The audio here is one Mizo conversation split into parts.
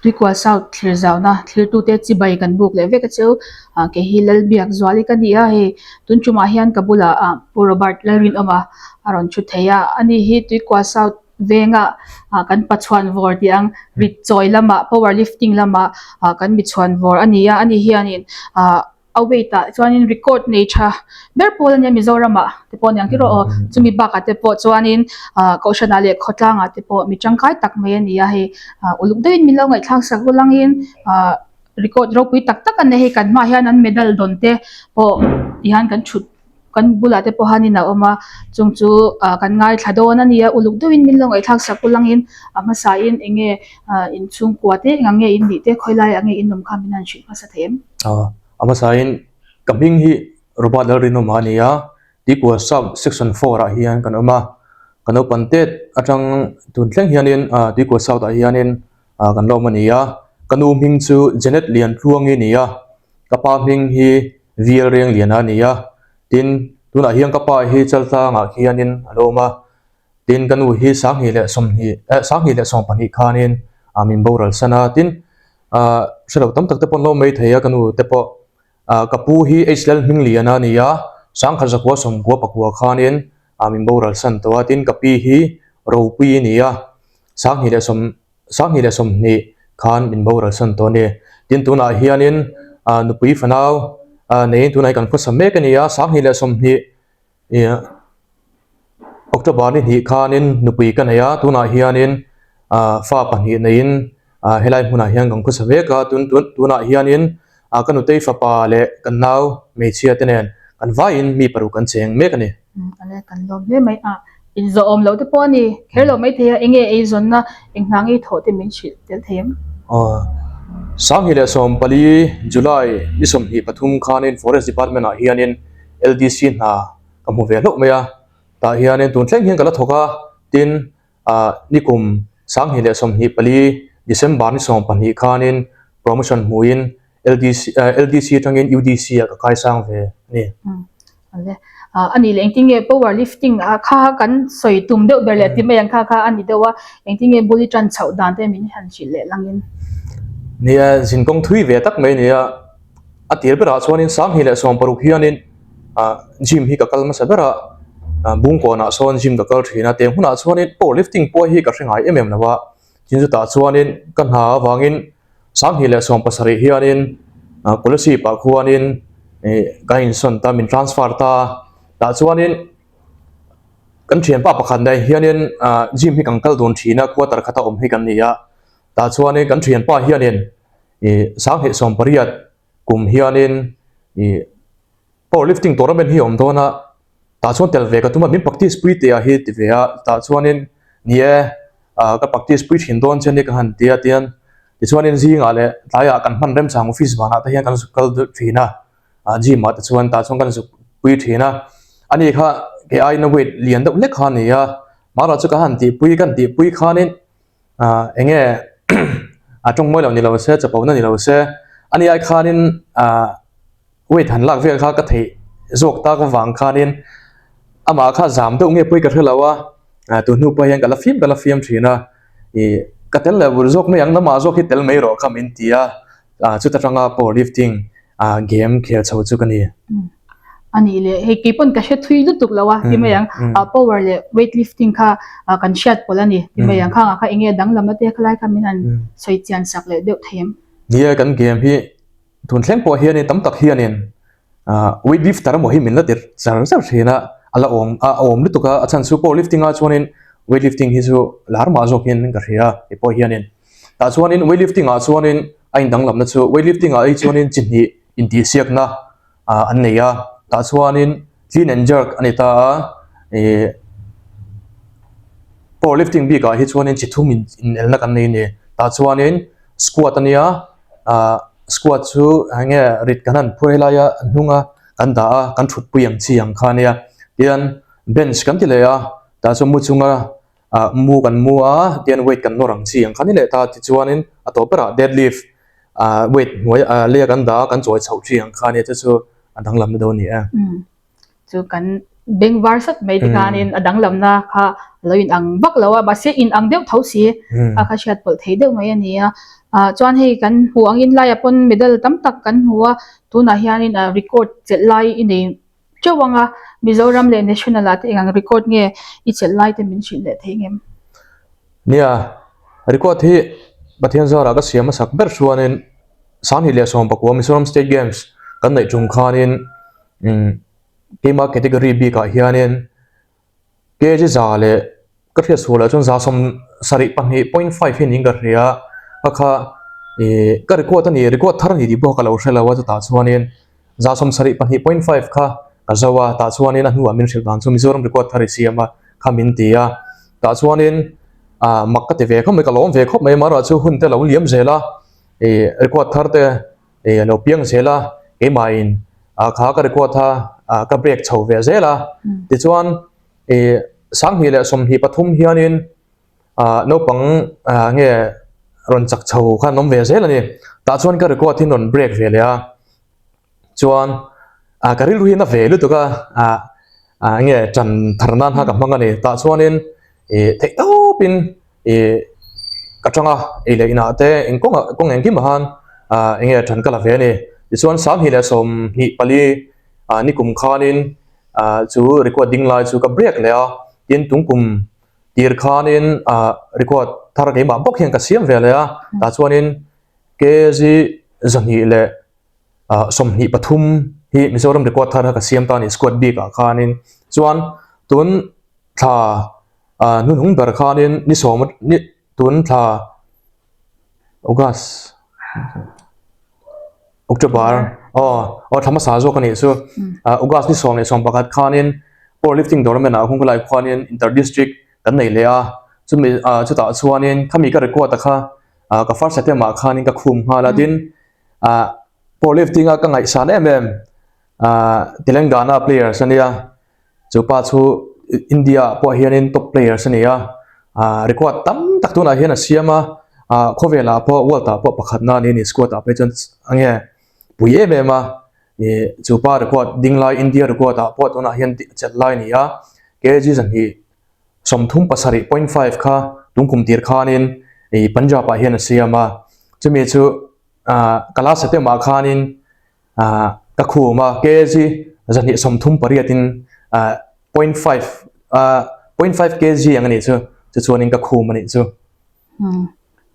Tuikual South thlir zauna thlirtute chibai kan buk leh vek a cheu. Ah kei hi Lalbiakzuali ka ni a, hei tun tumah hian ka bulah ah Pu Robert Lalrinawma a rawn thu thei a, ani hi Tuikual South venga ah kan pachhuan vawr tih ang rit chawi lamah power lifting lamah ah kan michhuan vawr a ni a, ani hianin ah A weight ah chuanin record nei tha ber pawl ania Mizoram ah te pawh aniang tiraw aw chumi bakah te pawh chuanin ah kohhran ah leh khawtlang ah te pawh mi tangkai tak mai ani a hei ah uluk deuhin min lo ngaihthlak sak vul angin ah record ropui tak tak a nia hei kan hmaah hian an medal dawn te pawh tihian kan thut kan bulah te pawh hianin a awm a chung chu ah kan ngaithla dawn a nia uluk deuhin min lo ngaihthlak sak vul angin a hmasa in eng nge ah inchhungkua te eng ang nge in nih te khawi lai ah nge in awm kha min han hrilh hmasa thei em? A hmasain ka hming hi Robert Lalrinawma a ni a, Tuikual Sub Section 4 ah hian kan awm a, ka naupang tet atang tun thleng hianin Tuikual South ah hianin kan la awm a ni a, ka nu hming chu Janet Liantluangi a ni a, ka pa hming hi VL Rengliana a ni a, tin tunah hian ka pa hi Chaltlangah khianin a lo awm a, tin ka nu hi Sanghnih leh Sawmhnih eh Sanghnih leh Sawmpahnih khanin min boral san a, tin Ahh hre lo tam tak te pawh an lo mai thei a ka nu te pawh ahh ka pu hi H Lal Hmingliana a ni a Sangkhat Zakua Sawmkua pakua khanin ah min boral san tawh a tin ka pi hi Ropui a ni a Sanghnih leh sawm Sanghnih leh 20 khan min boral san tawh a ni tin tunah hianin ah nupui fanau ah neiin tunah hi kan khawsa mek a ni a Sanghnih leh 20 Ih October ni hnih khanin nupui ka nei a, tunah hianin ah fa pahnih neiin ah helai hmunah hian kan khawsa mek a, tun tun tunah hianin ah ka nutei fapa leh kan nau hmeichhia te nen kan vaiin mi paruk an cheng mek a ni. Ale kan lawm hle mai a, inzawhawm loh te pawh a ni kher lo maithei a, enge eizawnna eng hna ngei thawh te min hrilh tel thei em? Aw 2014 July ni 23 khanin Forest Department ah hianin LDC hna ka hmu ve hlauh mai a, tah hianin tun thleng hian ka la thawk a, tin ah nikum 2024 December ni 12 khanin promotion hmuin LDC eh LDC atangin UDC ah ka kaisang ve a ni. Ale ah a nih leh engtin nge power lifting ah kha kan sawi tum deuh ber leh ti mai ang kha kha a ni deuh a, engtin nge bul i tan chhoh dan te min han hrilh leh langin. Nia zinkawng thui ve tak mai a ni a. A tir berah chuanin 2016 hianin ah gym hi ka kal hmasa ber a, ah Bungkawnah sawn gym ka kal thin a, teng hunah chuanin power lifting pawh hi ka hre ngai em em lo a, tin chutah chuanin ka hna avangin 2017 hianin ah Kolasib ah khuanin ih ka insawn ta min transfer ta a, tah chuanin kan thianpa pakhat nen hianin ah gym hi kan kal dun thin a quarter khata awm hi kan ni a, tah chuanin kan thianpa hianin. Ih 2018 kum hianin ih power lifting tournament hi a awm dawn a, tah chuan tel ve ka tum a, min practice pui teh ah hi ti ve a, tah chuanin ni e ah ka practice pui thin dawn che nia ka han ti a tian tichuanin zingah leh tlaiah kan hman remchang office vanah te hian kan zuk kal deuh thin a, ah gym ah te chuan tah chuan kan zuk pui thin a, ani kha kei aiin a weight lian deuh hlek kha a ni a, mahrawh chu ka han tihpui ka han tihpui khanin. Ah eng nge a tawng mawi lo ni lo se chapo na ni lo se ani ai khanin ah weight han lak vel kha ka theih zawk tak avang khanin amah kha zam deuh nge pawh hi ka hre lo a ah tun hnu pawh hian ka la fiam ka la fiam thin a ih ka tel leh vur zawk mai ang lamah zawk hi tel mai rawh kha min ti a ah chuta tanga power lifting ah game khel chho chu ka ni. A nih leh hei kei pawn ka hre thui lutuk lo a ti mai ang ah power leh weight lifting kha ah kan hriat pawlh a ni ti mai ang khangah kha eng nge danglam a te khalai kha min han sawi chian sak leh deuh thei em. Nia kan game hi tun thleng pawh hianin tam tak hianin ah weight lifter emaw hi min la tir char char thin a a la awm a awm lutuk a a chhan chu power lifting ah chuanin weight lifting hi chu lar mah zawkin ka hria ti pawh hianin tah chuanin weight lifting ah chuanin a indanglamna chu weight lifting ah hi chuanin chi hnih intihsiakna ah an nei a tah chuanin clean and jerk a ni ta a ih power lifting bik ah hi chuanin chi thum in inelna kan nei a ni tah chuanin squat a nia ah squat chu eng nge rit kan han phuai lai a a hnung a kan dah a kan thut pui ang chi ang kha a nia tian bench kan ti leh a tah chuan mu chunga ah mu kan mu a tian weight kan nawr ang chi ang kha a ni leh ta tichuanin a tawp berah deadlift ah weight hnuai ah lei a kan dah a kan chawi chhoh thin ang kha ania chu chu a danglamna dawn a ni e. Umm chu kan beng var sat mai te khanin a danglamna kha a lo in ang vak lo a mahse in ang deuh tho si a kha hriat pawlh thei deuh mai a ni a. Ah chuan hei kan hmuh angin laiah pawn medal tam tak kan hmu a tunah hianin ah record chelh lai i nei teuh ang a Mizoram leh national ah te eng ang record nge i chelh lai te min hrilh leh thei ngem? Nia, record hi Pathian zarah ka siam hmasak ber chuanin 2019 Mizoram State Games kan neih tum khanin umm keima category bikah hianin Kg za leh ka hriat sual ah chuan 172.5 hi niin ka hria a kha ih ka record a ni record thar a ni tih pawh ka lo hre lo a chutah chuanin 172.5 kha ka zo a tah chuanin a hnuah min hrilh dan chu Mizoram record thar i siam a kha min ti a tah chuanin ah mak ka ti ve khawp mai ka lawm ve khawp mai amaherawhchu chu hun te lo liam zel a ih record thar te ih a lo piang zel a keimahin ah kha ka record a ah ka break chho ve zel a tichuan ih 2023 hianin ah naupang ah nge rawn chak chho kha an awm ve zel a ni tah chuan ka record hi an rawn break ve leh a chuan ah ka rilru hi na ve lutuk a ah ah nge tan thar nan kha ka hmang a ni tah chuanin ih theih tawpin ih ka tang a ei leh inah te eng kawngah kawng engkim ah khan ah eng nge tan ka la ve a ni tichuan 2024 ah nikum khanin ah chu record ding lai chu ka break leh a tin tungkum tir khanin ah record thar keimah bawk hian ka siam ve leh a tah chuanin kg 2 leh ah 23 hi Mizoram record thar kha ka siam ta a ni squad bik ah khanin chuan tun thla ah hnuhnung ber khanin ni sawm ni tun thla August October aw aw thla hmasa zawk a nih chu ah August ni 11 khanin power lifting tournament ah kawngka lai khuanin inter district kan nei leh a chumi ah chutah chuanin khami ka record a kha ah ka first attempt ah khanin ka khum nghal a tin ah power lifting a ka ngaihsan em em ah Telangana players a nia Chu pa chu India ah pawh hianin top players a ni a, ah record tam tak tunah hian a siam a, ah khawvel ah pawh world ah pawh pakhatna a ni a ni squad ah phei chuan a nge pui em em a, ih chu pa record ding lai India record ah pawh tunah hian chelh lai a ni a, kg 237.5 kha tungkum tir khanin ih Punjab ah hian a siam a, chumi chu ah ka last attempt ah khanin ah ka khum a kg 238 in ah point five ah point five kg ang a nih chu chu chuanin ka khum a nih chu. Hmm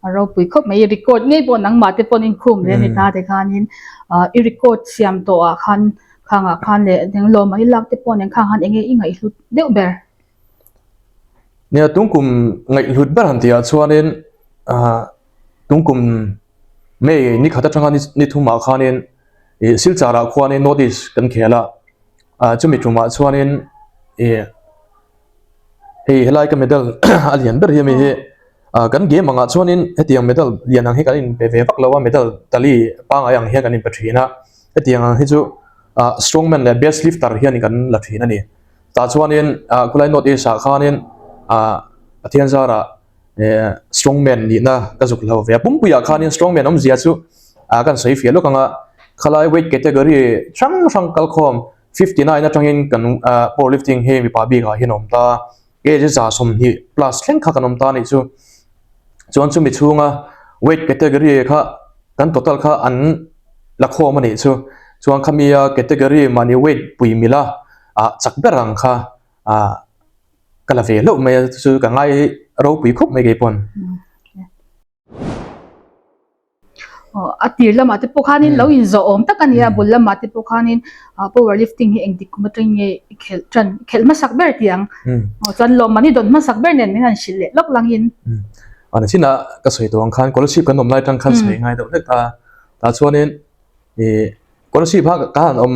a ropui khawp mai i record ngei pawh nangmah te pawhin khum ve a ni ta te khanin ah i record siam tawh ah khan khangah khan leh eng lawm an i lak te pawh nen khang khan enge i ngaihhlut deuh ber. Nia tungkum ngaihhlut ber han tih ah chuanin ah tungkum May ni khat atanga ni thumah khanin ih Silchar ah khuanin North East kan khel a, ah chumi tumah chuanin ih hei helai ka medal a lian ber hi ami hi ah kan game angah chuanin hetiang medal lian ang hi kan inpe ve vak lo a medal tali pangngai ang hian kan inpe thin a, hetiang ang hi chu ah strongman leh best lifter hianin kan la thin a ni. Tah chuanin ah khulai North East ah khanin ah Pathian zarah eh strongman nihna ka zuk hlo ve a pumpuiah khanin strongman awmzia chu ah kan sawi fiah lawk ang a khalai weight category hrang hrang kalkhawm 59 atangin kan ah power lifting hi mipa bikah hian a awm ta kg 120 plus thleng kha kan awm ta a nih chu chuan chumi chhunga weight category kha kan total kha an la khawm a nih chu chuan khami a category mahni weight pui mila ah chak ber ang kha ah ka la ve hlauh mai a chu ka ngai ropui khawp mai kei pawn. Aw a tir lamah te pawh khanin lo inzawh awm tak a ni a bul lamah te pawh khanin ah power lifting hi engtik kum atangin nge i khelh tan khelh hmasak ber tih ang aw chuan lawmman i dawn hmasak ber nen min han hrilh leh lawk langin. A ni chinah ka sawi tawh ang khan scholarship kan awm lai atang khan sawi ngai deuh hlek a tah chuanin ih scholarship kha ka han awm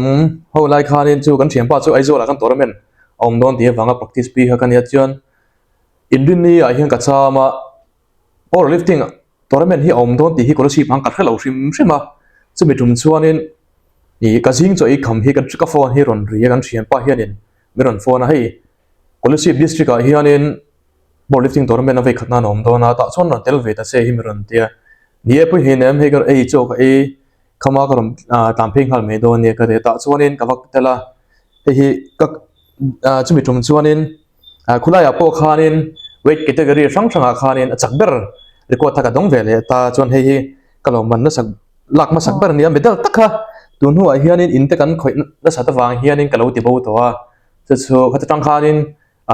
ho lai khanin chu kan thianpa chu Aizawl ah khan tournament a awm dawn tih avanga practice pi kha ka nia chuan inrinni ah hian ka cham a power lifting tournament hi a awm dawn tih hi scholarship ang ka hre lo hrim hrim a chumi tum chuanin ih ka zing chaw ei kham hi ka phone hi rawn ri a kan thianpa hianin min rawn phone a hei scholarship district ah hianin power lifting tournament a vei khat nan a awm dawn a tah chuan rawn tel ve ta che hi min rawn ti a ni e pawhin em hei ka ei chaw ka ei khama ka rawn ah tlan phei nghal mai dawn nia ka ti a tah chuanin ka va tel a hei hi ka ah chumi tum chuanin ah khulaiah pawh khanin weight category hrang hrangah khanin a chak ber. record kha ka dawng ve leh ta chuan hei hi ka lo man nasa lak hmasak ber a nia medal tak kha tun hnuah hianin in te kan khawih nasat avang hianin ka lo ti bo tawh a chu chu khata tang khanin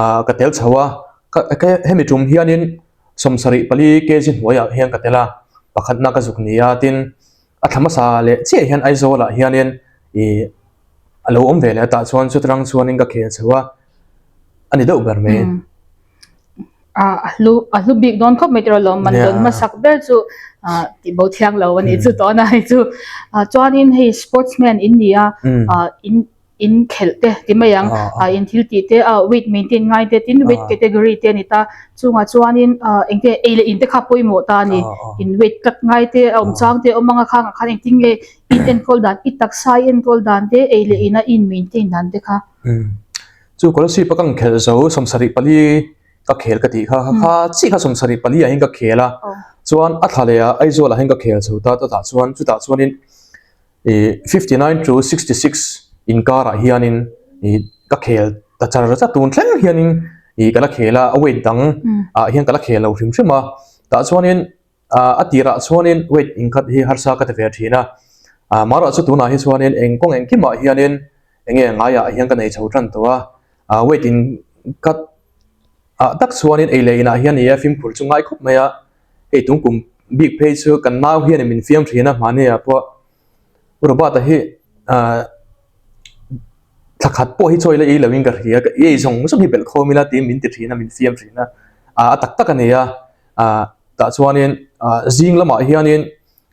ah ka tel chho a ka hemi tum hianin 74 kg hnuaiah hian ka tel a pakhatna ka zuk ni a tin a thla hmasa leh chiah hian Aizawl ah hianin ih a lo awm ve leh a tah chuan chutirang chuanin ka khel chho a a ni deuh ber mai. A hlu a hlu bik dawn khawp mai tiraw lawm man dawn hmasak ber chu tih bo thiang lo a nih chu tawhna hei chu chuanin hei sportsman in ni a in in khelh te ti mai ang in thil tih te weight maintain ngai te tin weight category te a ni ta chungah chuanin engte ei leh in te kha pawimawh ta a ni in weight cut ngai te a awm chang te a awm ang a khang ah khan engtin nge in enkawl dan i taksa i enkawl dan te ei leh in a in maintain dan te kha. Chu Kolasib a ka inkhelh zo 74 ka khel ka tih kha kha chiah kha 74 ah hian ka khel a chuan a thla leh ah Aizawl ah hian ka khel chho ta chutah chuan chutah chuanin ih 59 to 66 inkarah hianin ih ka khel ta char char tun thleng hianin ih ka la khel a a weight dang ah hian ka la khel lo hrim hrim a tah chuanin ah a tirah chuanin weight inkhat hi harsa ka ti ve thin a ah marawh chu tunah hi chuanin eng kawng engkimah hianin eng nge ngaiah hian ka nei chho tan tawh a ah weight inkhat ah tak chuanin ei leh inah hian ih a fimkhur chu ngai khawp mai a hei tung kum bik phei chu kan nau hian min fiam thin a mahni ah pawh Robert a hi ah thla khat pawh hi chawi la ei loin ka hria ka ei zawng zawng hi belh khawm ila tiin min ti thin a min fiam thin a ah a tak tak a ni a ah tah chuanin ah zing lamah hianin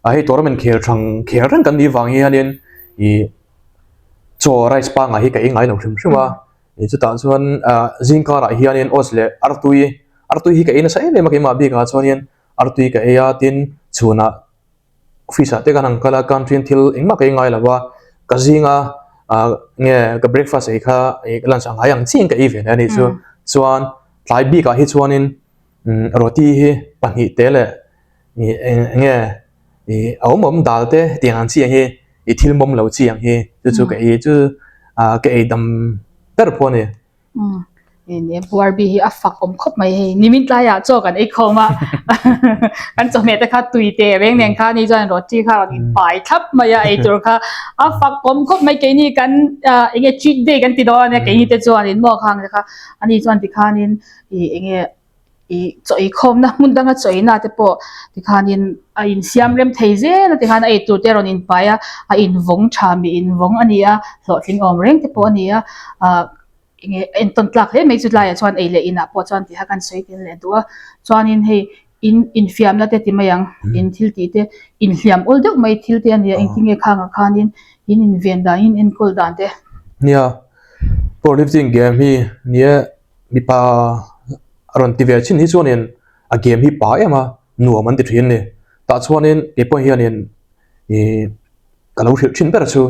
ah hei tournament khel thang khel reng kan nih vang hianin ih chaw rice pangngai hi ka ei ngai lo hrim hrim a ih chutah chuan ah zing karah hianin oats leh artui artui hi ka ei nasa em em a keimah bikah chuanin artui ka ei a tin chhunah office ah te khan an kal a country in thil engmah ka ei ngai lo a ka zinga ah nge ka breakfast ei kha ih lunch ang ngai ang chiah in ka ei ve leh a nih chu chuan tlai bikah hi chuanin umm roti hi pahnih te leh ih eng nge ih a awm awm dal te tiang ang chiah hi ih thil mawm lo chi ang hi chu chu ka ei chu ah ka ei dam ber pawh a ni. Barbie hi a fak awm khawp mai hei nimin tlaiah chaw kan ei khawm a kan chawhmeh te kha tui teh reng nen kha ni chuan roti kha rawn in pai thlap mai a ei tur kha a fak awm khawp mai keini kan ah eng nge cheat day kan ti dawn a nia keini te chuan in maw khang te kha ani chuan tikhanin ih eng nge ih chaw ei khawmna hmun danga chaw eina te pawh tikhanin a insiam rem thei zel a tikhan a ei tur te a rawn inpai a a invawng tha mi invawng a ni a hlawhtling awm reng te pawh a ni a ah eng nge a entawn tlak hle mai chu tlaiah chuan ei leh inah pawh chuan tih kha kan sawi tel leh duh a chuanin hei in infiamna te ti mai ang in thil tih te inhliam awl deuh mai thil te a ni a engtin nge khangah khanin in inven dan in enkawl dan te. Nia powerlifting game hi nia mipa a rawn ti ve chin hi chuanin a game hi pa em a nuam an ti thin a ni tah chuanin kei pawh hianin ih ka lo hrilh thin ber chu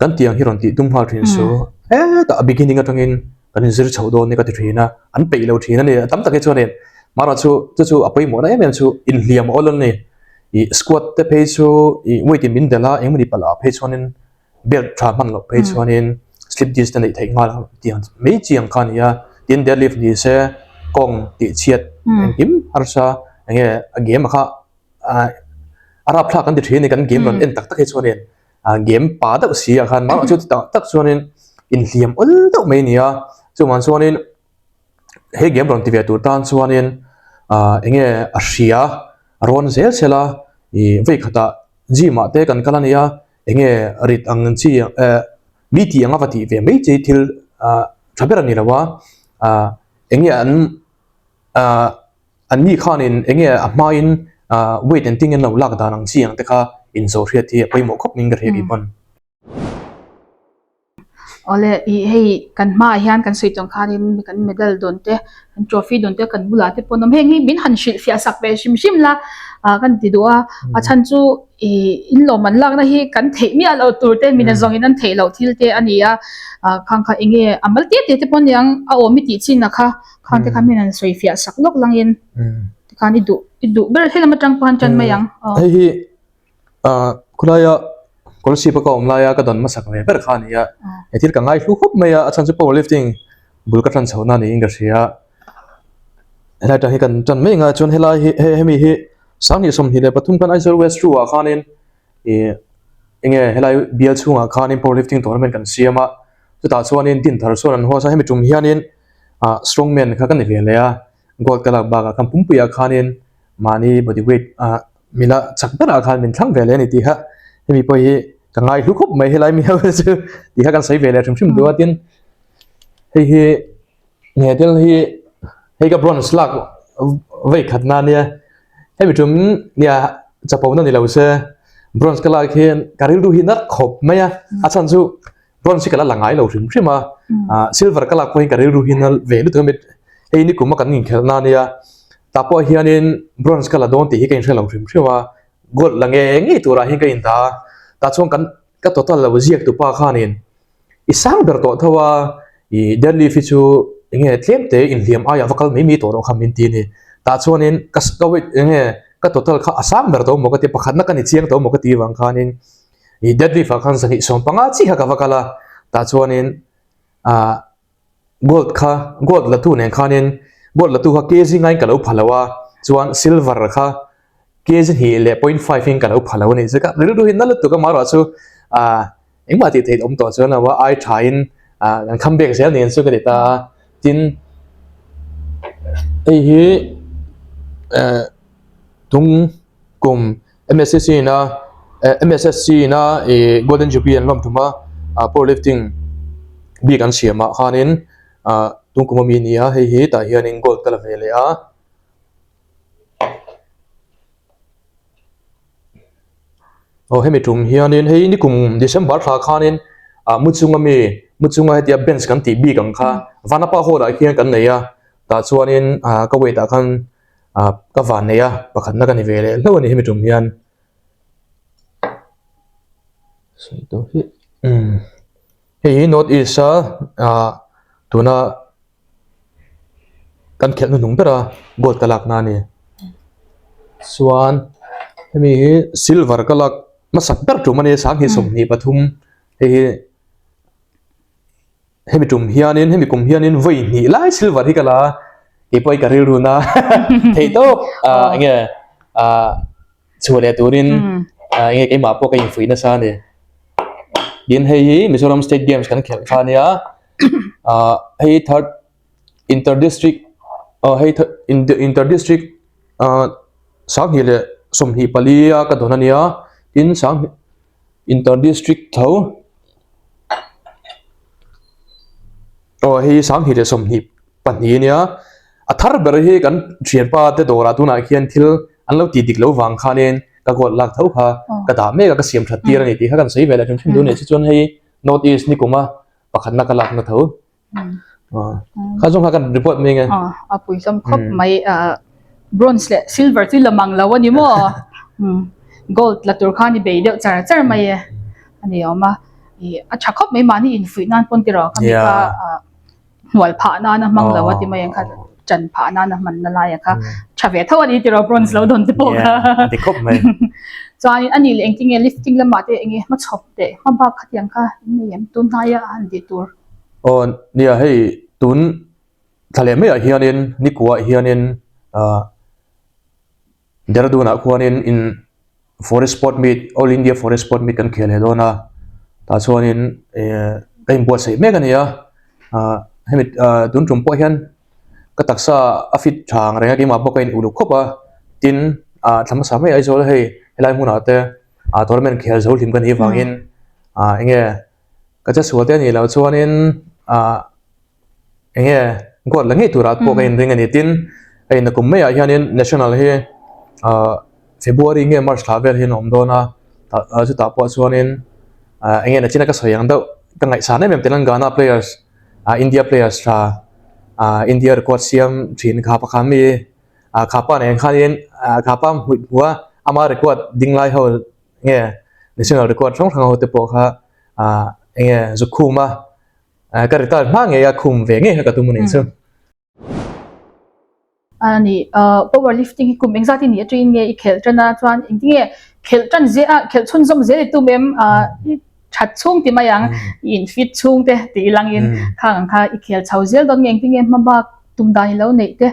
kan tiang hi rawn tih tum nghal thin su hetah a beginning atangin kan inzir chho dawn ni ka ti thin a an peih lo thin a ni tam tak hi chuanin mahra chu chu chu a pawimawhna em em chu inhliam awl a ni ih squat te phei chu ih weight in min delh a engemaw palh ah phei chuanin belt tha hman loh phei chuanin slip disc te neih theih nghal ang tih ang mai chi ang kha a ni a tin deadlift ni se kawng tih chhiat engkim harsa eng nge a game kha ah a rapthlak kan ti thin a ni kan game rawn en tak tak hi chuanin ah game pa deuh si ah khan mahse chu tak tak chuanin inhliam awl deuh mai a ni a chuvang chuanin he game rawn ti ve tur tan chuanin ah eng nge a hria a rawn zel zel a ih vawi khatah gym ah te kan kal a nia eng nge rit ang chi eh mi tih anga va tih ve mai chi thil ah tha ber a ni lo a ah eng nge an ah an ni khanin eng nge a hmain ah weight an ting in lo lak dan ang chi ang te kha inzawh hriat hi a pawimawh khawp mai ka hria kei pawn. Awle ih hei kan hmaah hian kan sawi tawng khanin kan medal dawn te kan trophy dawn te kan bulah te pawh an awm heng hi min han hrilh fiah sak ve hrim hrim la ah kan ti duh a a chhan chu ih in lawm an lakna hi kan theih miah loh tur te mina zawngin an theih loh thil te a ni a ah khang kha eng nge a mal te te te pawh aniang a awm i tih chin a kha khang te kha min han sawi fiah sak lawk langin tikhan i duh i duh ber helam atang pawh han tan mai ang aw. Hei hi Ah khawlaia Kolasib a ka awm laia ka dawn hmasak ve ber kha a ni a, he thil ka ngaihlu khawp mai a, a chhan chu power lifting bul ka tan chhohna niin ka hria. Helai tang hi kan tan mai ang a chuan helai hi he hemi hi 2023 khan Aizawl West 2 ah khanin ih enge helai bial chhungah khanin power lifting tournament kan siam a chutah chuanin Dinthar sawn an host a hemi tum hianin ah strongman kha ka ni ve leh a gold ka lak bakah khan pumpuiah khanin mahni body weight ah mila chak berah khan min thlang ve leh a ni tih kha hemi pawh hi ka ngai hlu khawp mai helai mi ho chu tih kha kan sawi ve leh hrim hrim duh a tin hei hi He thil hi hei ka bronze lak vei khat na nia hemi tum nia chapo na ni lo se bronze ka lak hian ka rilru hi nat khawp mai a a chhan chu bronze hi ka la la ngai lo hrim hrim a ah silver ka lak pawh hian ka rilru hi na ve lutuk a mi hei nikum a kan inkhelh na nia tah pawh hianin bronze ka la dawn tih hi ka inhre lo hrim hrim a gold la ngei ngei turah hian ka indah a tah chuan kan ka total lo ziak tupa khanin. I sang ber tawh tho a, i deadlift hi chu enge tlem te inhliam aiah va kal mai mai tawh loh kha min ti a ni. Tah chuanin ka ka weight enge ka total kha a sang ber tawh maw ka ti a, pakhatna ka ni chiang tawh maw ka ti avang khanin i deadlift ah khan zahnih 15 chiah kha ka va kal a, tah chuanin ah Gold kha gold la tu nen khanin gold la tu kha kg ngain ka lo pha lo a chuan silver kha kg hnih leh point five in ka lo pha lo a ni chu ka rilru hi na lutuk a marawh chu ah engmah tih theih awm tawh chuan lo a ai tha in ah kan kham bek zel nen chu ka ti ta a tin hei hi eh tung kum MSSC ina MSSC ina ih Golden Jubilee an lawm tum a ah power lifting bik an siam ah khanin ah tung kum ami a ni a hei hi tah hianin gold ka la ve leh a. Aw hemi tum hianin hei nikum December thla khanin ah mu chunga mi mu chunga hetia bench kan tih bik ang kha Vanapa hall ah khian kan nei a tah chuanin ah ka weight ah khan ah ka van nei a pakhatna ka ni ve leh hlauh a ni hemi tum hian hei hi north east a ah tuna kan khelh hnuhnung ber a gold ka lakna a ni chuan hemi hi silver ka lak hmasak ber tum a ni 2023 hei hi. Hemi tum hianin hemi kum hianin vawi hnih lai silver hi ka la a, keipawh hi ka rilru na theih tawp ah enge ah chhuah leh turin ah enge keimah pawh ka infuih nasa a ni. Tin hei hi Mizoram State Games kan khelh kha ania ah hei third inter district ah hei inter district ah 2024 a ka dawn ania tin sang Inter district tho aw hei 2022 a nia a thar ber hi kan thianpa te dawrah tunah khian thil an lo tih dik loh vang khanin ka gold lak tho kha ka dah mek a ka siam that tir a ni tih kha kan sawi ve leh hrim hrim duh a ni chuan hei north east nikuma pakhatna ka lakna tho. Kha zawng kha kan report mai nge. A pui hlawm khawp mai bronze leh silver chu la mang lo a ni maw gold la tur khan i bei deuh char char mai e a ni awm a ih a tha khawp mai mahni infuih nan pawn tiraw kha mi kha hnual phah nan a hmang lo a ti mai ang kha chan phah nan a hman na lai a kha tha ve tho a ni tiraw bronze lo dawn te pawh kha a ti khawp mai chuanin a nih leh engtin nge lifting lamah te enge hmachhawp teh hmabak khatiang kha in nei em tun hnaia a han tih tur. Aw nia hei tun thla leh maiah hianin nikuah hianin ah Dehradun ah khuanin in forest sport meet all India forest sport meet kan khel leh dawn a tah chuanin eh ka inbuatsaih mek a ni a ah hemi ah tun tum pawh hian ka taksa a fit tha ang reng a keimah pawh ka in uluk khawp a tin ah thla hmasa mai Aizawl hei helai hmunah te ah tournament khel zo hlim ka nih avangin ah enge. Ka che sual te a nih loh chuanin ah eng nge gold la ngei turah pawh ka inring a ni. Tin, hei nakum maiah hianin national hi ah February nge March thla vel hian a awm dawn a, tah chutah pawh chuanin ah eng nge nachina ka sawi ang deuh ka ngaihsan em em Telangana players ah India players tha ah India record siam thin kha pakhat mi ah khapa nen khanin ah khapa hmuih hmuh a ama record ding lai ho nge national record hrang hrang ho te pawh kha ah enge zu khum a ah ka retire hma ngei a khum ve ngei kha ka tum a nih chu. A ni ah power lifting hi kum engzat i nih atangin nge i khelh tan a chuan engtin nge khelh tan zel a khelh chhunzawm zel i tum em ah i that chhung ti mai ang i in fit chhung te tih i langin khang ang kha i khel chho zel dawn nge engtin nge hma bak tum dan i lo neih te.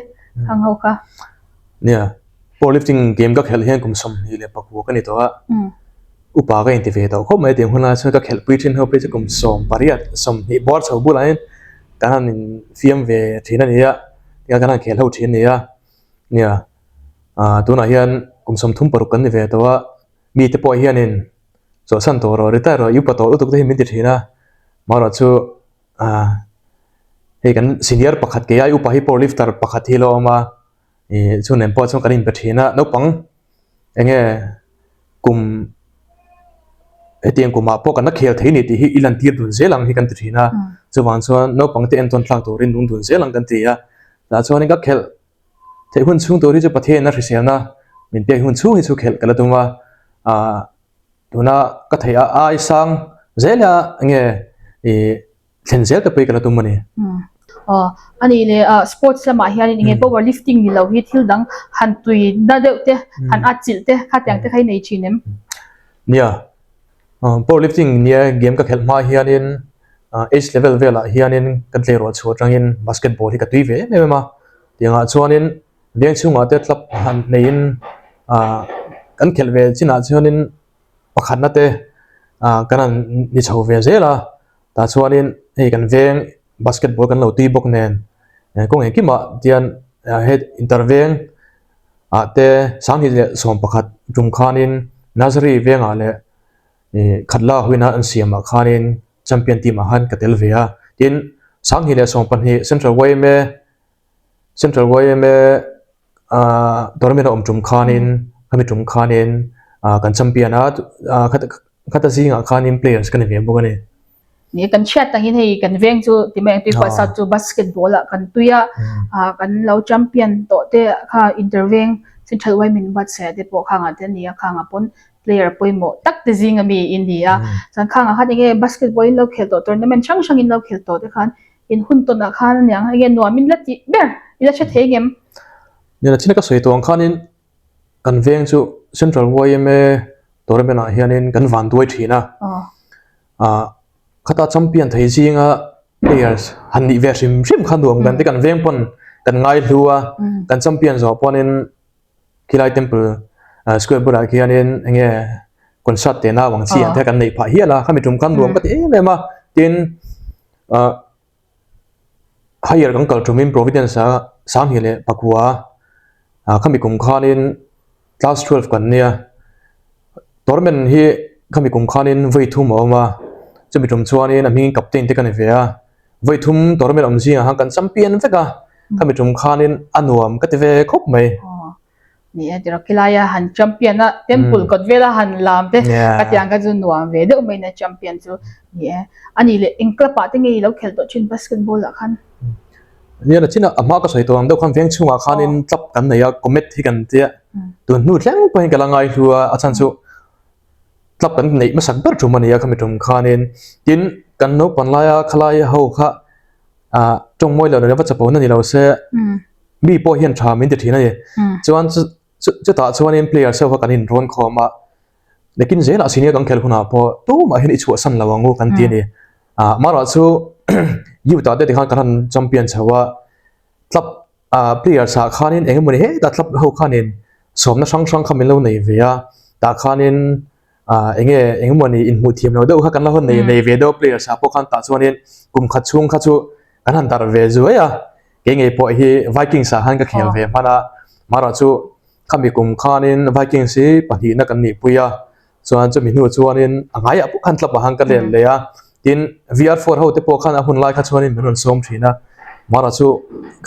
Khang ho kha. Nia, powerlifting game ka khelh hian kum 24 ka ni tawh a. Upa ka inti ve tawh khawp mai tih hunah chuan ka khelhpui thin ho phei chu kum 18, 20 bawr chho bulah hian kan han infiam ve thin a ni a, tihian kan han khel ho thin a ni a. Nia, tunah hian kum 36 kan ni ve tawh a, mite pawh hianin chawlhsan tawh rawh, retire rawh, i upa tawh lutuk te hi min ti thin a, marawh chu hei kan senior pakhat kei ai upa hi powerlifter pakhat hi a lo awm a ih chu nen pawh chuan kan inpe thin a naupang eng nge kum hetiang kumah pawh kan la khel thei a ni tih hi i lantir dun zel ang hi kan ti thin a chuvang chuan naupang te entawn thlak turin nung dun zel ang kan ti a tah chuanin ka khelh theih hun chhung tur hi chu Pathian a hriselna min pek hun chhung hi chu khelh ka la tum a ah. Tuna ka theih a ai sang zel a enge ih thlen zel te pawh hi ka la tum a ni. Aw a nih leh ah sports lamah hianin enge power lifting ni lo hi thil dang han tui na deuh te han at chilh te khatiang te kha i nei thin em? Nia power lifting nia game ka khelh hma hianin age level velah hianin kan tleiruah chhuah atangin basketball hi ka tui ve em em a tiangah chuanin Veng chhungah te club han neiin ah kan khelh ve chinah chuanin pakhatna te ah kan han ni chho ve zel a tah chuanin hei kan veng basketball kan lo tui bawk nen kawng engkimah tian he inter veng ah te 2011 tum khanin Nazari vengah leh ih khatla huina an siamah khanin champion team ah khan ka tel ve a tin 2012 Central YMA. Central YMA ah tournament a awm tum khanin khami tum khanin ah kan champion a ah khata zingah khanin players ka ni ve bawk a ni. Ni kan chhiat tangin hei kan veng chu ti mai ang tuikhuah south chu basketball ah kan tui a ah kan lo champion tawh te kha inter veng Central YMA in buatsaih ah te pawh khangah te a ni a khangah pawn player pawimawh tak te zing ami in ni a chuan khangah khan enge basketball in lo khel tawh tournament hrang hrang in lo khel tawh te khan In hun tawnah khan a niang, enge nuam in la tih ber i la hre thei ngem? Nila china ka sawi tawh ang khanin kan veng chu Central YMA tournament ah hianin kan van duai thin a. Ah khata champion thei zinga players han nih ve hrim hrim kha nuam kan ti kan veng pawn kan ngai hlu a, kan champion zawh pawnin khilai temple square bulah khianin enge concert te nau ang chi ang te kan neih phah hial a, khami tum khan nuam ka ti em em a, tin ah higher kan kal tumin providence a 2009 ah khami kum khanin class twelve kan nia tournament hi khami kum khanin vawi thum a awm a chumi tum chuanin a hmingin captain te ka ni ve a vawi thum tournament awm zingah khan kan champion vek a khami tum khanin a nuam ka ti ve khawp mai. Ni e tiraw khilaia han champion a temple kawt vela han lam te ka tiang kha chu nuam ve deuh mai na champion chu ni e ani leh eng club ah te nge i lo khelh tawh thin basketball ah khan. Nia na chin a hma ka sawi tawh ang deuh khan veng chhungah khanin club kan nei a comet hi kan tia tun hnu thleng pawhin ka la ngai hlu a a chhan chu club kan neih hmasak ber tum a ni a khami tum khanin tin kan naupang laia khalai ho kha ah tawng mawi lo leh va chapo na ni lo se. Mi pawh hian tha min ti thin a ni. Chuan chutah chuanin players ho kha kan inrawn khawm a, nakin zelah senior kan khelh hunah pawh tumah hian i chhuahsan lo ang u kan ti a ni. Ah amaherawh chu youth ah te tikhan kan han champion chho a, club ah players ah khanin eng emawni hetah club ho khanin sawmna hrang hrang kha min lo nei ve a, tah khanin ah eng nge eng emawni inhmuh thiam lo deuh kha kan la hawn nei nei ve deuh a players ah pawh khan tah chuanin kum khat chhung kha chu kan han darh ve zuai a. Kei ngei pawh hi Vikings ah khan ka khel ve hman a, marawh chu khami kum khanin Vikings hi pahnihna kan nihpui a, chuan chumi hnu chuanin a ngaiah pawh khan club ah khan ka let leh a, tin VR4 ho te pawh khan a hun lai kha chuanin min rawn sawm thin a, marawh chu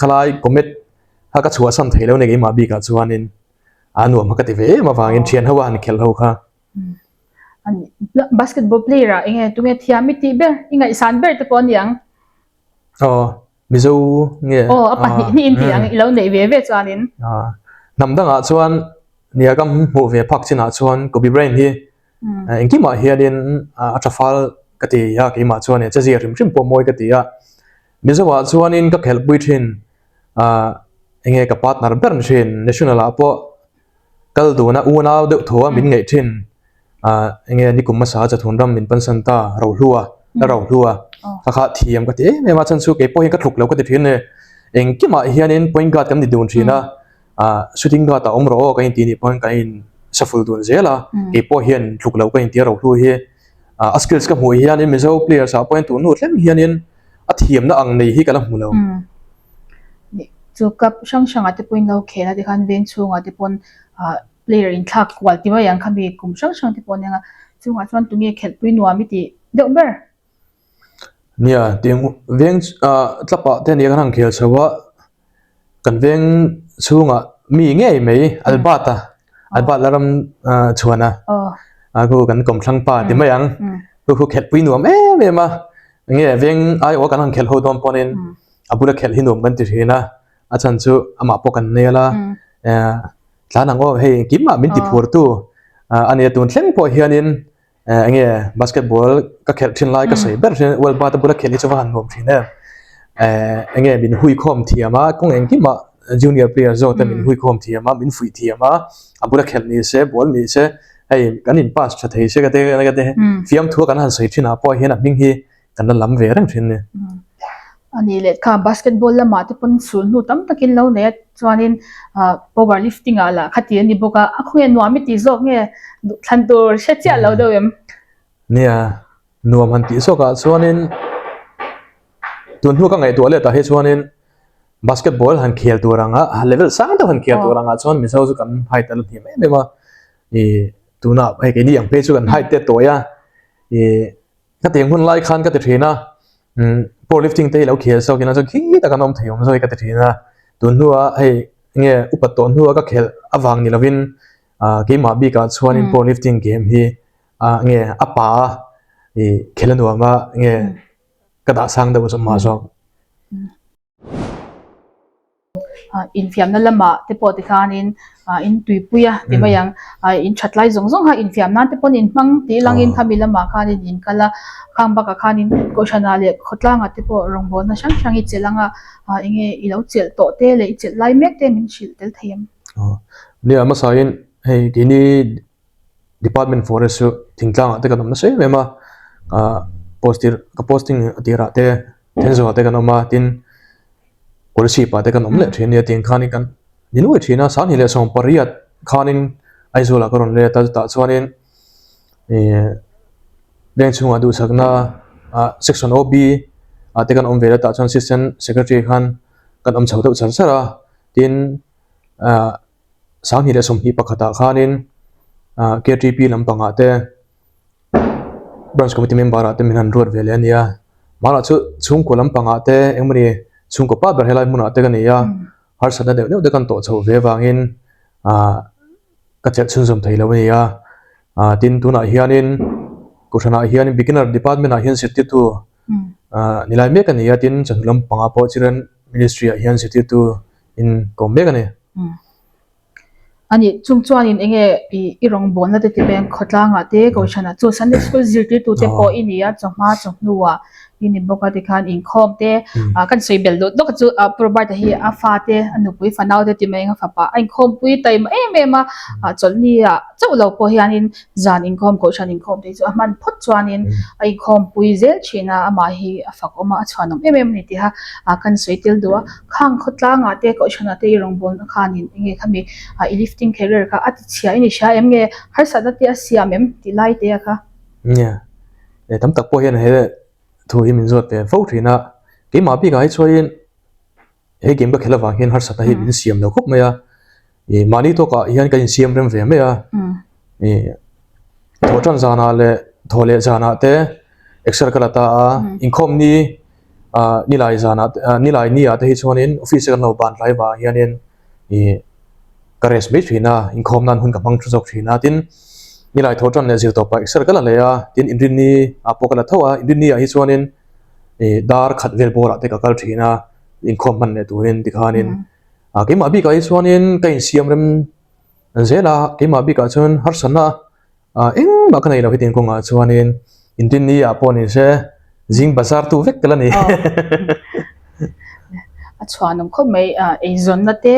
khalai comet kha ka chhuahsan thei lo a ni keimah bikah chuanin a nuam kha ka ti ve em avangin thian ho a han khelh ho kha. Basketball player ah enge tunge thiam i tih ber i ngaihsan ber te pawh a ni ang. Aw. Mizo nge? Aw, a pahnih hnih in tih ang i lo neih ve ve chuanin. Hnam dangah chuan nia ka hmuh ve phak chinah chuan Kobe Bryant hi engkimah hianin a tha fal ka ti a, keimah chuan che zia hrim hrim pawh mawi ka ti a. Mizoah chuanin ka khelhpui thin enge ka partner ber ni thin, national ah pawh kal duna unau deuh tho a min ngaih thin ah enge nikum hmasa a chathun ram min pansan ta Rohlua la Rohlua kha kha thiam ka ti em em a chhan chu keipawh hian ka thluk lo ka ti thin a ni. Engkimah hianin point guard kan ni dun thin a, ah shooting guard ah awm rawh aw kan intih nih pawn kan in shuffle dun zel a, kei pawh hian tluk loh ka inti a rohlu hi. Ah a skills ka hmuh hianin Mizo players ah pawhin tun hnu thleng hianin a thiamna ang nei hi ka la hmu lo. Chu cup hrang hrangah te pawhin lo khel a tikhan veng chhungah te pawn ah player inthlak kual ti mai ang khami kum hrang hrang te pawh a nia chungah chuan tunge khelhpui nuam i tih deuh ber. Nia tiang veng ah tlapah te ania kan han khel chho a kan veng chhungah mi ngei mai Albert a Albert la ram ah chhuan a a khu kan kawmthlang pa ti mai ang chu khu khelhpui nuam em em a enge veng aiawh kan han khelh ho dawn pawhin a bula khelh hi nuam kan ti thin a a chhan chu amah pawh kan nel a eh tlan ang aw hei engkimah min ti phur tu ah a nia tun thleng pawh hianin eh enge basketball ka khelh thin lai ka sawi ber thin world cup te bula khelh hi chu va han nuam thin em eh enge min hui khawm thiam a kawng engkimah junior player zawk te min hui khawm thiam a min fuih thiam a a bula khelh ni se ball ni se hei kan in pass tha thei se ka te ka te fiamthu a kan han sawi thin ah pawh hian a hming hi kan la lam ve reng thin ni. A nih leh kha basketball lamah te pawn sul hnu tam takin lo nei a chuanin ah power lifting ah lah khati a ni bawk a, a khawnge nuam i tih zawk nge thlan tur hre chiah lo deuh em? Nia, nuam han tih zawkah chuanin tun hnu ka ngaihtuah let ah hi chuanin basketball han khel tur anga level sang deuh han khel tur angah chuan Mizo chu kan height a la hniam em em a, ih tunah hei keini ang phei chu kan height te tawi a, ih Ka tiang hun lai khan ka ti thin a, umm power lifting te hi lo khel zawk ila chuan khi tak an awm thei awm zawk hi ka ti thin a, tun hnua hei enge upat tawh hnua ka khelh avang ni lovin ah keimah bikah chuanin power lifting game hi ah nge a pa a ih khelh a nuam a nge ka dah sang deuh zawk mah zawk. Infiamna lamah te pawh tikhanin in tuipui a ti mai ang. In that lai zawng zawng kha infiam nan te pawn in hmang tih langin khami lamah khanin in kal a, khang bakah khanin kohhranah leh khawtlangah te pawh rawngbawlna hrang hrang i chelh ang a, eng nge i lo chelh tawh te leh i chelh lai mek te min hrilh tel thei em? Nia hmasain hei keini department forest chu thingtlangah te kan awm nasa em em a, post tir ka posting a tirah te. Thenzawl te kan awm a tin Kawlsip ah te kan awm leh thin ania tiang khanin kan ni nuai thin a sanghnih leh 18 khanin Aizawl ah ka rawn let a chutah chuanin ihh bank chhungah duhsakna ah section OB ah te kan awm ve a tah chuan assistant secretary khan kan awm chho deuh char char a tin ah sanghnih leh 21 ah khanin ah K_T_P lampangah te. Branch committee member ah te min han ruat ve leh a nia mahla chu chhungkaw lampangah te engmawni chhungkaw pa ber helai hmunah te ka nei a harsatna deuh deuh te kan tawh chhoh ve avangin ah ka chelh chhunzawm thei lo a ni a ah tin tunah hianin kohhranah hianin beginner department ah hian zirtirtu ah ni lai mek a ni a tin chawhnu lampangah pawh children ministry ah hian zirtirtu in kawm mek a ni. A nih, chung chuanin eng nge i rawngbawlna te ti peng khawtlangah te kohhranah chu Sunday school zirtirtu te pawh i ni a, chawhma chawhnuah i ni bawk a tikhan inkhawm te kan sawi belh deuh dawk a chu Pu Robert-a hi a fate a nupui fanau te ti mai ang a fapa a inkhawmpui taima em em a, chawlhni ah chauh lo pawh hianin zan inkhawm kohhran inkhawm te hi chu a hman phawt chuanin a inkhawmpui zel thin a, amah hi a fak awm a, a chhuanawm em em a ni tiha kan sawi tel duh a. Khang khawtlangah te kohhranah te i rawngbawlna khanin eng nge khami i lifting career kha a ti chhia i ni hria em nge harsatna te a siam em tih lai te a kha. Nia, e tam tak pawh hian he thu hi min zawt ve fo thin a, keimah bikah hi chuanin he game ka khelh avang hian harsatna hi min siam lo khawp mai a, ih mahni tawkah hian ka insiam rem ve mai a, ih thawh tan zanah leh thawh leh zanah te exer ka la ta a, inkhawm ni ah nilai zanah te ah nilai ni ah te hi chuanin office a kan lo ban tlai vang hianin ih ka rest mai thin a inkhawm nan hun ka hmang tha zawk thin a tin nilai thawh tan leh zir tawp ah exer ka la leh a tin inrinni ah pawh ka la tho a inrinni ah hi chuanin ih dar khat vel bawr ah te ka kal thin a inkhawm hman leh turin tikhanin ah keimah bikah hi chuanin ka insiam rem zel a keimah bikah chuan harsatna Ah engmah ka nei lo hetiang kawngah chuanin inrinni ah pawh ni se zing bazar tu vek tel a ni. A. chhuanawm khawp mai ah eizawnna te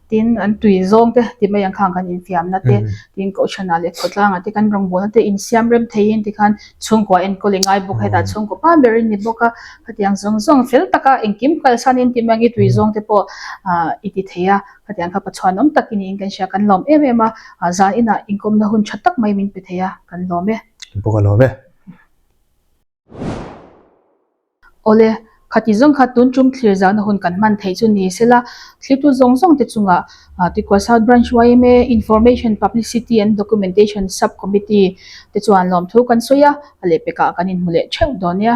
tin an tui zawng te ti mai ang khang kan infiamna te tin kohhranah leh khawtlangah te kan rawngbawlna te insiam rem theiin tikhan chhungkua enkawl i ngai bawk hetah chhungkaw pa ber in ni bawk a khatiang zawng zawng fel taka engkim kalsanin ti mai ang i tui zawng te pawh ah i ti thei a khatiang kha pachhuanawm tak i niin kan hria kan lawm em em a ah zan inah inkawmna hun tha tak mai min pe thei a kan lawm e. Bawk a lawm e. Awle, khati zawng kha tun tum thlir zahna hun kan hman theih chu ni sela, thlirtu zawng zawng te chungah Tikua South Branch yma Information, Publicity and Documentation Sub Committee te chuan lawmthu kan sawi a, a lehpekah kan inhmu leh theuh dawn nia.